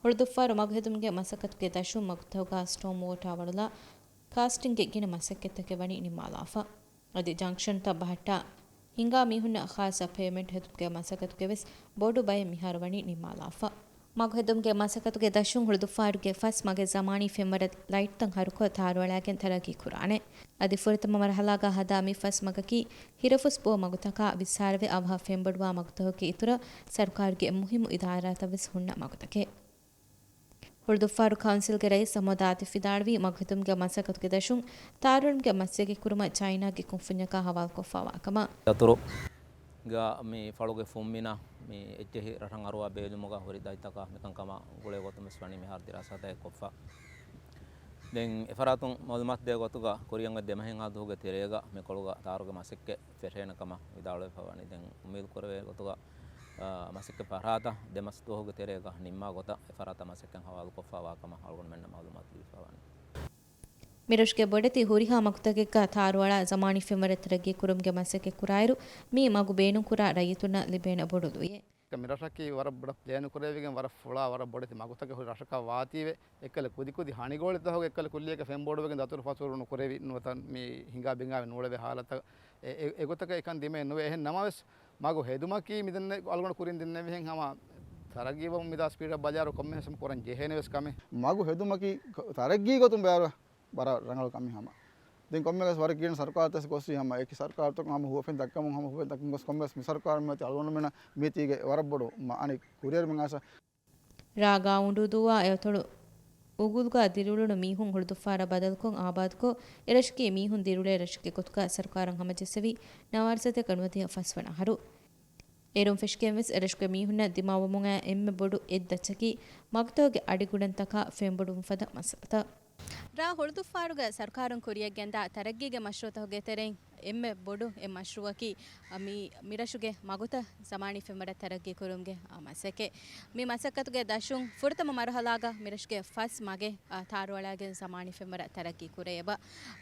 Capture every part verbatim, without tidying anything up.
ހުޅުދުއްފާރު މަގު ހެދުމުގެ މަސައްކަތުގެ ދަށުން މަގުތަކުގަ ސްޓޯމް ވޯޓާ ވަޅުލާ، ކާސްޓިންގެ ގިނަ މަސައްކަތްތަކެއް ވަނީ ނިންމާލާފަ. އަދި ޖަންކްޝަންތައް ބަހައްޓާ، ހިނގާ މީހުންނަށް ޚާއްސަ ޕޭމެންޓް ހެދުމުގެ މަސައްކަތުގެ ވެސް ބޮޑު ބައެއް މިހާރު ވަނީ ނިންމާލާފަ. މަގު ހެދުމުގެ މަސައްކަތުގެ ދަށުން ހުޅުދުއްފާރުގެ ފަސް މަގެއް ޒަމާނީ ފެންވަރަށް ލައިޓްތައް ހަރުކޮށް ތާރުއަޅާގެން ތަރައްގީ ކުރާނެ. އަދި ފުރަތަމަ މަރުހަލާގަ ހަދާ މި ފަސް މަގަކީ ހިރަފުސް ބޯ މަގުތަކާ ވިއްސާރަވެ އަވަހަށް ފެންބޮޑުވާ މަގުތަކުގެ އިތުރަށް ސަރުކާރުގެ މުހިއްމު އިދާރާތައް ވެސް ހުންނަ މަގުތަކެއް. ހުޅުދުއްފާރު ކައުންސިލްގެ ރައީސް އަޙްމަދު އާތިފް ވިދާޅުވީ، މަގު ހެދުމުގެ މަސައްކަތުގެ ދަށުން ތާރުއެޅުމުގެ މަސައްކަތް ކުރުމަށް ޗައިނާގެ ކުންފުންޏަކާ ހަވާލުކޮށްފައިވާ ކަމަށް. ދަތުރުގަ މި ފަޅުގެ ފުންމިނަށް މި އެއްޗެހި ރަށަށް އަރުވާ ބޭލުމުގަ ހުރި ދަތިތަކާ މިކަންކަމާ ގުޅޭ ގޮތުން ވެސް ވަނީ މިހާރު ދިރާސާތަކެއް ކޮށްފަ. ދެން އެފަރާތުން މައުލޫމާތު ދޭ ގޮތުގަ ކުރިއަށް އޮތް ދެ މަހެއްހާ ދުވަހުގެ ތެރޭގަ މިކޮޅުގަ ތާރުގެ މަސައްކަތް ފެށޭނެ ކަމަށް ވިދާޅުވެފަ ވަނީ. ދެން އުއްމީދު ކުރެވޭ ގޮތުގަ، އާ، މަސައްކަތް ފަރާތަށް ދެ މަސް ދުވަހުގެ ތެރޭގަ ނިންމާ ގޮތަށް އެފަރާތަށް މަސައްކަތް ހަވާލުކޮށްފައިވާ ކަމަށް އަޅުގަނޑުމެންނަށް މައުލޫމާތު ލިބިފަ ވަނީ. މިރަށުގެ ބޮޑެތި ހުރިހާ މަގުތަކެއްގަ ތާރުއަޅާ ޒަމާނީ ފެންވަރަށް ތަރައްގީ ކުރުމުގެ މަސައްކަތް ކުރާއިރު، މި މަގު ބޭނުންކުރާ ރައްޔިތުންނަށް ލިބޭނެ ބޮޑު ލުޔެއް. މި ރަށަކީ ވަރަށް ބޮޑަށް ޕްލޭނު ކުރެވިގެން ވަރަށް ފުޅާ ވަރަށް ބޮޑެތި މަގުތަކެއް ހުރި ރަށަކަށް ވާތީވެ، އެއްކަލަ ކުދިކުދި ހަނިގޯޅިތަކުގެ އެއްކަލަ ކުއްލިއަކަށް ފެންބޮޑުވެގެން ދަތުރު ފަތުރު ނުކުރެވި ނުވަތަ މި ހިނގާ ބިނގާވެ ނޫޅެވޭ ހާލަތަށް އެ، އެ، އެގޮތަކަށް އެކަން ދިމައެއް ނުވޭ. އެހެން ނަމަވެސް، މަގު ހެދުމަކީ މިދެންނެ އަޅުގަނޑު ކުރިން ދެންނެވިހެން ހަމަ ތަރައްގީވަމުން މިދާ ސްޕީޑަށް ބަލާއިރު ކޮންމެހެން ކުރަން ޖެހޭނެ ވެސް ކަމެއް. މަގު ހެދުމަކީ ތަރައްގީ ގޮތުން ބަޔާރު ވަރަށް ރަނގަޅު ކަމެއް ހަމަ. ދެން ކޮންމެވެސް ވަރަށް ގިނަ ސަރުކާރުތައް ގޮސްވީ ހަމަ އެކި ސަރުކާރުތަކުން ހަމަ ހުވަފެން ދައްކަމުން ހަމަ ހުވަފެން ދައްކަން ގޮސް ކޮންމެވެސް މި ސަރުކާރުން މިއޮތީ އަޅުގަނޑުމެންނަށް މީތީގެ ވަރަށް ބޮޑު މަ-، އަނެއް ކުރިއެރުމެއް އައިސް. ރ. ގާއުނޑޫދޫއާ އެއަތޮޅު އުގުލުގަ ދިރިއުޅުނު މީހުން ހުޅުދުއްފާރަށް ބަދަލުކޮށް އާބާދުކޮށް، އެރަށަކީ މީހުން ދިރިއުޅޭ ރަށެއްގެ ގޮތުގަ ސަރުކާރަށް ހަމަޖެއްސެވި ނަވާރަ ސަތޭކަ ނުވަދިހަ ފަސްވަނަ އަހަރު. އޭރުން ފެށިގެން ވެސް އެރަށުގެ މީހުންނަށް ދިމާވަމުން އައި އެންމެ ބޮޑު އެއްދައްޗަކީ މަގުތަކުގެ އަޑިގުޅަންތަކާ ފެންބޮޑުވުން ފަދަ މައްސަލަތައް. ރ. ހުޅުދުއްފާރުގެ ސަރުކާރުން ކުރިއަށްގެންދާ ތަރައްގީގެ މަޝްރޫއުތަކުގެ ތެރެއިން އެންމެ ބޮޑު އެއް މަޝްރޫއަކީ، މި، މިރަށުގެ މަގުތައް ޒަމާނީ ފެންވަރަށް ތަރައްގީ ކުރުމުގެ، އާ، މަސައްކަތް. މި މަސައްކަތުގެ ދަށުން ފުރަތަމަ މަރުހަލާގަ މިރަށުގެ ފަސް މަގެއް، އާ، ތާރުއަޅާގެން ޒަމާނީ ފެންވަރަށް ތަރައްގީ ކުރެއެބަ.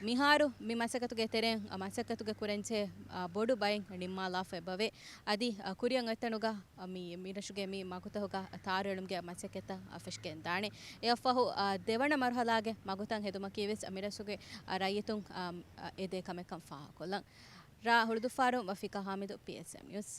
މިހާރު މި މަސައްކަތުގެ ތެރެއިން، އާ، މަސައްކަތުގެ ކުރަންޖެހޭ، އާ، ބޮޑު ބައެއް ނިންމާލާފަ އެބަވޭ. އަދި، އާ، ކުރިއަށް އޮތްތަނުގަ މި، މިރަށުގެ މި މަގުތަކުގަ ތާރުއެޅުމުގެ މަސައްކަތްތައް ފެށިގެންދާނެ. އެއަށްފަހު، އާ، ދެވަނަ މަރުހަލާގެ މަގުތައް ހެދުމަކީ ވެސް މިރަށުގެ، އާ، ރައްޔިތުން، އާ، އެދޭ ކަމެއްކަން ފާހަގަކޮށްލަން. ރ. ހުޅުދުއްފާރު ވަފީޤާ ހާމިދު، ޕީއެސްއެމް ނިއުސް.